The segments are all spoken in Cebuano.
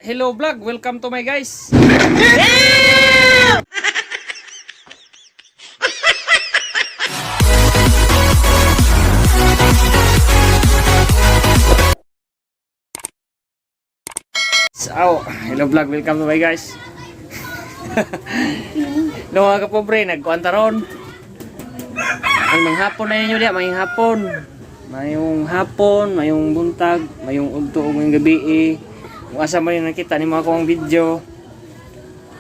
Hello vlog, welcome to my guys. So, hello vlog, welcome to my guys. Hello mga kapobre, nagkuan taron. Ay, manghapon na ninyo diya, mayong hapon. Mayong hapon, mayong buntag, mayong udto ug mayong gabi eh. Kung asa man yung nakita ni mga akong video.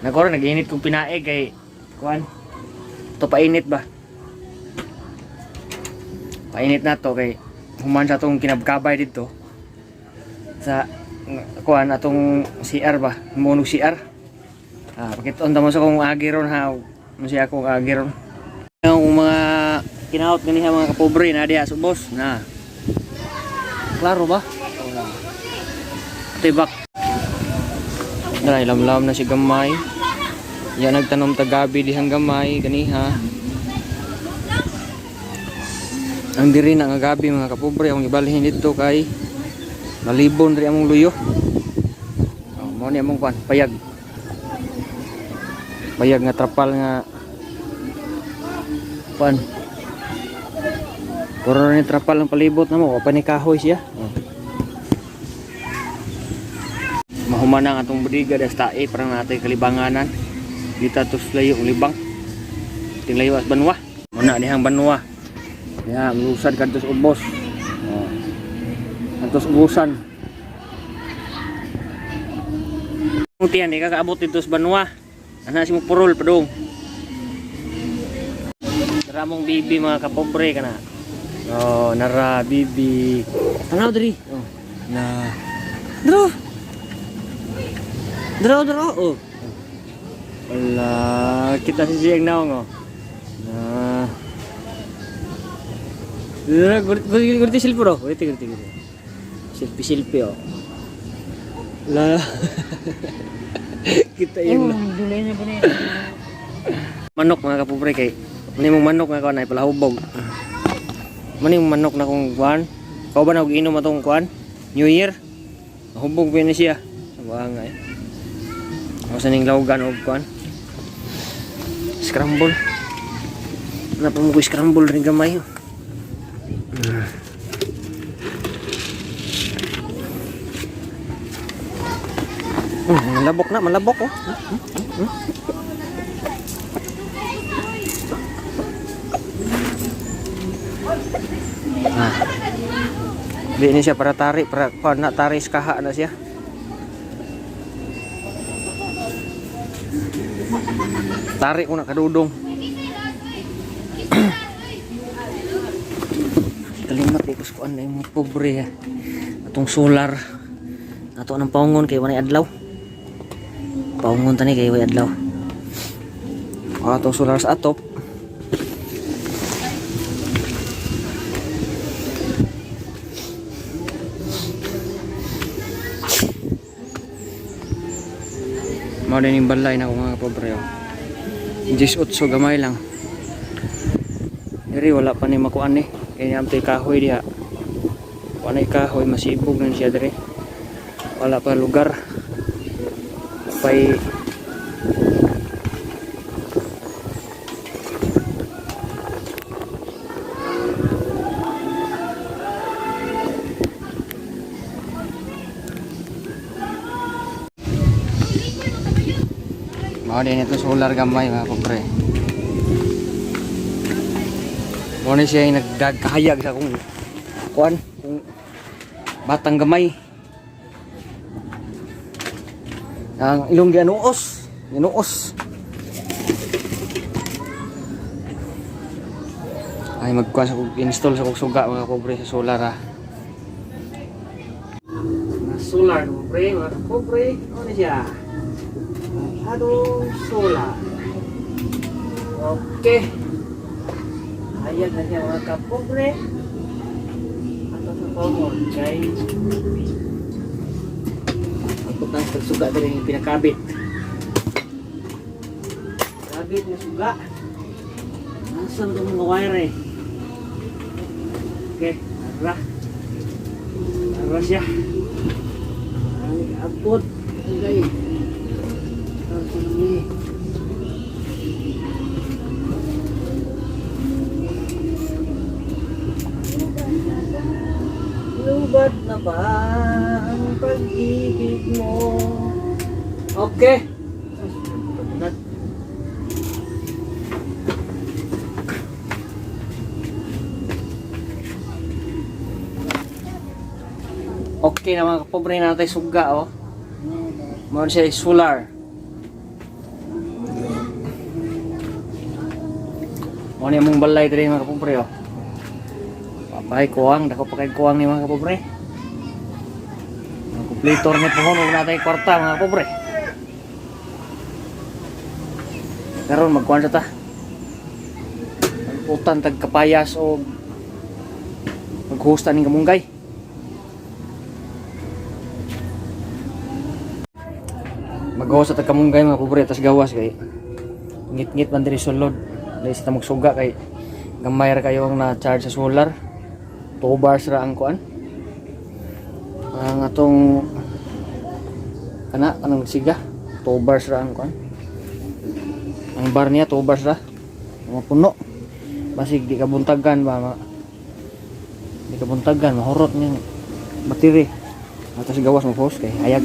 Nagkaroon, nag-init kong pinaig kay kuan. To painit ba? Painit na to kay human sa atong kinabkabay dito. Sa kuan atong CR ba? Monog CR. Ah, pakiton ta mo sa kong agi ron ha. Mo siya akong agi ron. Ang mga kinaot ganiha mga kapobre na diha subos na. Klaro ba? Wala. Tibak. Dara lamlam na si gamay. Ya nagtanom ta gabi dihang gamay ganiha. Ang diri na nga gabi mga kapobre ang ibalhin dito kay malibon ri among luyo. Oh, mo ni among kwan, payag. Payag nga trapal nga kwan. Puro ni trapal ang palibot na mo, pa ni kahoy siya. Oh. Mahuman ang atong bodega das tae parang natay kalibanganan. Dita tos layo ang libang. Tinglayo as banwa. Muna dihang banwa. Ya, malusad kadtos ubos. Oh. Kadtos ubusan. Kung tiyan, di ka kaabot dito sa banwa. Ana si mo purol padung. Nara mong bibi mga kapobre kana. Oh, nara bibi. Tanaw diri. Oh. Na. Dro. Dro dro. Oh. Wala, kita si Siyang naong oh. Na. Dra, gurit gurit selfie bro. Gurit gurit gurit. Selfie selfie oh. La. Kita yung Dulay na ba na manok mga kapobre kay mani mong manok nga kuan ay palahubog. Mani mong manok na kung kuan. Kau ba na og inom atong kuan? New Year. Hubog pa ni siya. Sa nga eh. Ako sa ning lawgan og kuan. Scramble. Napa mo ko scramble rin gamay. Oh. Malabok na, malabok oh. Ah. Di ni siya para tarik, para kuan na tarik kaha na siya. Tarik ko na kadudong. Kalimat di ko sa kuan na yung mga pobre ha. Atong solar. Ato ng paungon kay walay adlaw. Paungon tani kay walay adlaw. Atong solar sa atop. Mao din yung balay na akong mga pobre. Oh. 18 gamay lang. Diri wala pa ni makuan ni. Kaya amtoy kahoy diha. Wala kahoy masibog na siya diri. Wala pa lugar. Pay Mao din ito solar gamay mga pobre. Mao ni siya yung nagkahayag sa akong kuan, kung batang gamay. Ang ilong gianuos, gianuos. Ay magkuan sa kog install sa kog suga mga pobre sa solar ah. Mga solar mga pobre, mga pobre, ano na siya? Atong solar. Okay. Ayan na siya mga kapobre. Ato sa pomon kay ako tang pagsuga diri yung pinakabit. Kabit na suga. Nasaan itong mga wire eh? Okay, tara. Tara siya. Ay, abot. Munggay. Ni. Lubat na ba ang pag-ibig mo? Okay. Okay na, mga kapobre, na tayo suga, oh. Mao siya solar. Mao ni among balay diri, mga kapobre, oh. Papay kuwang, dako pa kay kuwang ni, mga kapobre. Ang kompletor ni pohon ug natay kwarta, mga kapobre. Karon magkuan sa ta. Utan tag kapayas o maghusta ning kamunggay. Maghusta tag kamunggay, mga pobre, tas gawas kay ngit-ngit man diri sulod. Dili sa ta magsuga kay gamay ra kayo ang na-charge sa solar. 2 bars ra ang kuan. Ang atong kana kanang siga, 2 bars ra ang kuan. Ang bar niya 2 bars ra. Mapuno. Basig di ka buntagan ba ma. Di ka buntagan, mahurot niya battery. Ato sa gawas mo post kay hayag.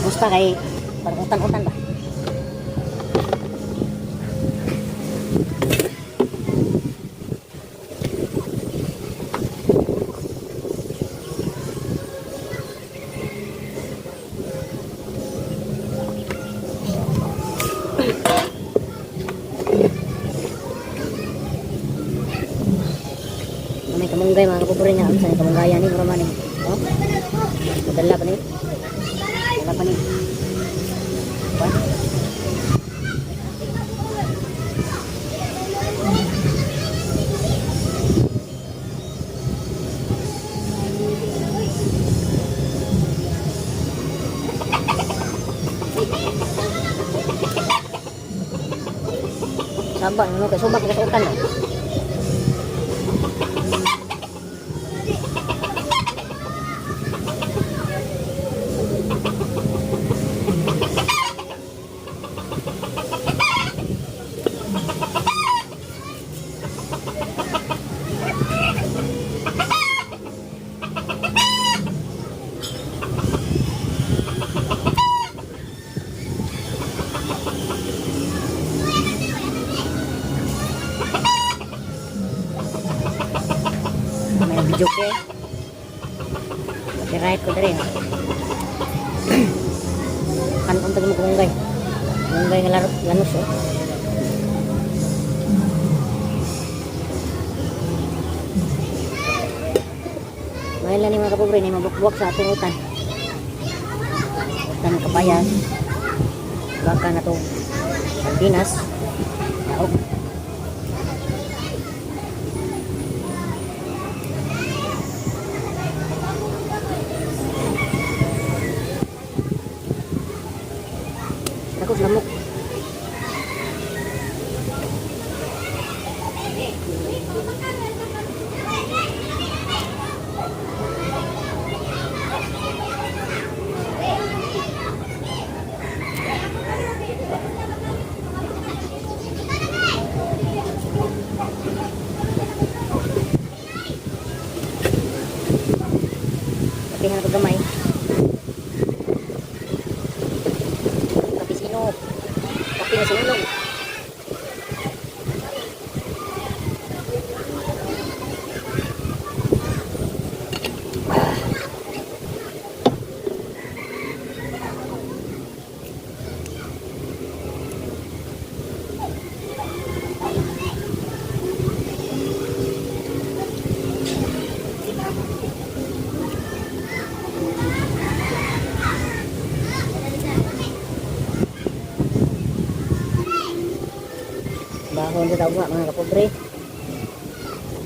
Gusta kay parang utan-utan ba? May kamunggay, mga kapobre niya. Ano sa kamunggayan ni mura man ni. Oh? Madala pa ni. Dala pa ni. Pa? Saba, ano kay subak kay utan. May video ke. Copyright ko diri. Kan unta mo kamunggay. Kamunggay nga laro lanos oh. May lang ni, mga kapobre, ni mabukbuak sa atong utan. Utan kapayan. Baka na to. Sardinas. Daog. Ako lamok. Kapihan ko gamay. Kape sino? Kape na sinulog. Bahon sa tawag, mga kapobre.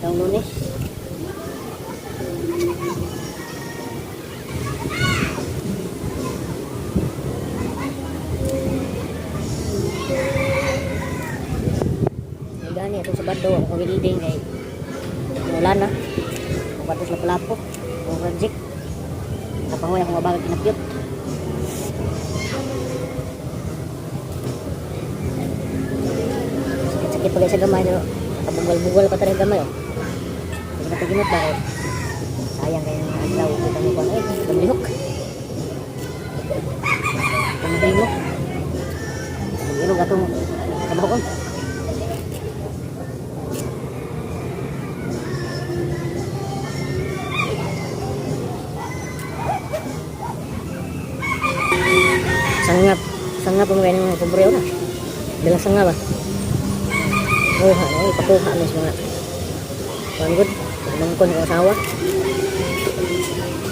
Taong Lunes. Ni atong Sabado ako welding kay wala na. Ubatos lapu-lapo. O project. Kapangoy akong mabagag kinapyot. Sakit-sakit pa sa gamay pero nakabugal-bugal pa talaga gamay oh. Kasi nataginot ba eh. Sayang kayo ng adlaw kita mo kuan eh tumlihok. Tumlihok. Ilog atong kabuhokon. Sangap, sangap ang mga mga pobre na. Bilang sanga ba? Kuha na, ipakuha na sa mga kuan good. Nangkon sa asawa.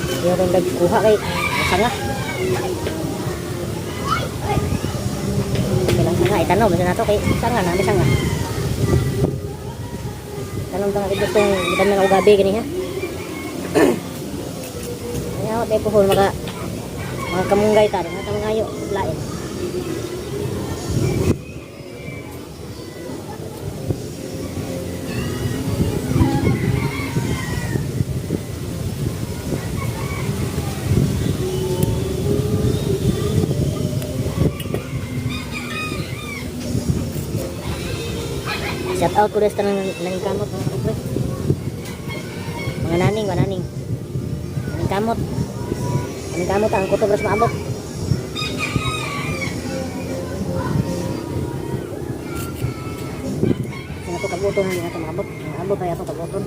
Hindi ako nagkuha kay sanga. Bilang sanga, itanom sa nato kay sanga na, may sanga. Tanong ta nga gustong bitan na ugabi gani ha. Ayaw tayo puhon maka mga kamunggay ta, mga kamungayo, lain. Shout out ko sa tanang naning kamot mga kapre. Mga naning, mga naning. Naning kamot. Naning kamot ang kutob ras maabot. Ang ato kabuton hindi nato maabot. Maabot ay ato kabuton.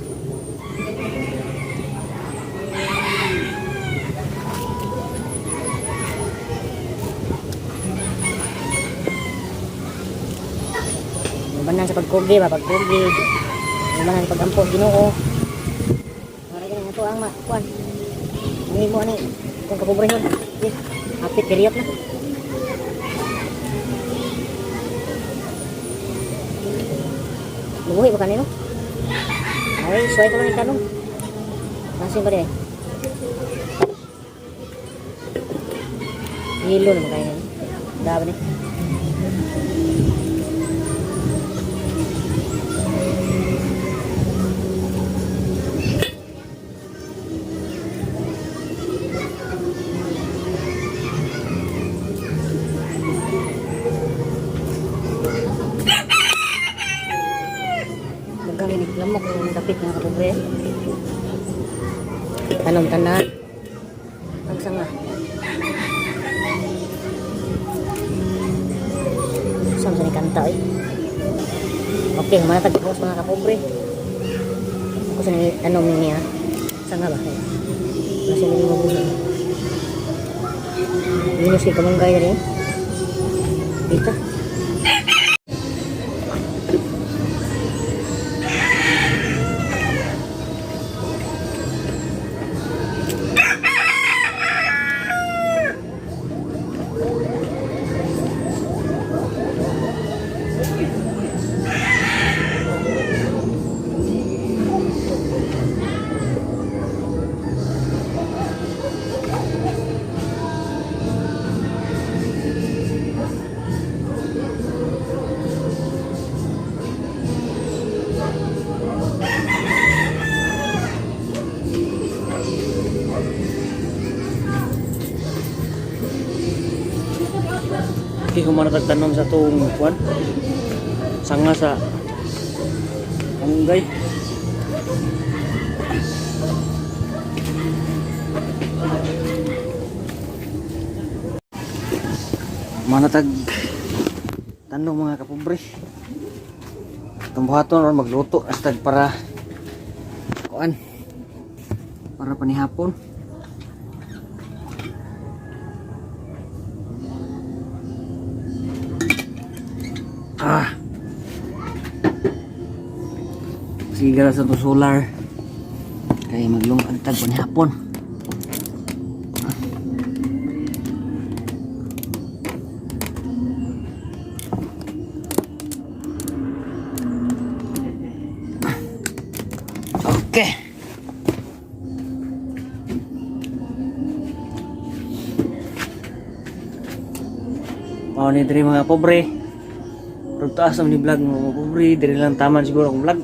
Mabanan sa pagkugi ba, pagkugi. Mabanan sa pagampo Ginoo. Mara gyud ang ato ang makuan. Ang imo ani kung kapobrehon. Eh, hapit period na. Lumuhi ba kanino? Ay, suway ko lang yung tanong. Nasin ba di ay? Hilo naman kayo nila. Daba ni. Daghang ini lamok ng dapit mga kapobre. Tanom tanan. Ang sanga. Saan sa ni kanta eh? Okay, humana tag mga kapobre. Ako sa ni tanom niya. Sanga ba? Kasi hindi mo buhay. Minus kay kamunggay na rin. Dito. Okay, humana tagtanom sa atong kuan. Sanga sa kamunggay. Humana tag tanom mga kapobre. Itong buhaton ron magluto hastag para kuan para panihapon. Ah. Sige sa to solar. Kay maglungag tag panihapon. Okay. Mao ni diri mga pobre. Rug taas naman ni vlog mo, mga pobre. Diri lang taman siguro akong vlog.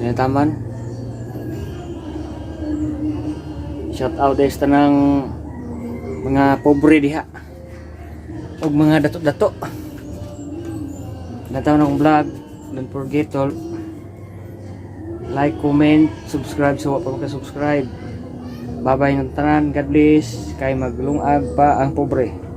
Diri taman. Shout out sa tanang mga pobre diha. Og mga dato-dato. Nataw na akong vlog. Don't forget to like, comment, subscribe sa wa pa maka-subscribe. Bye-bye ng tanan. God bless. Kay maglungag pa ang pobre.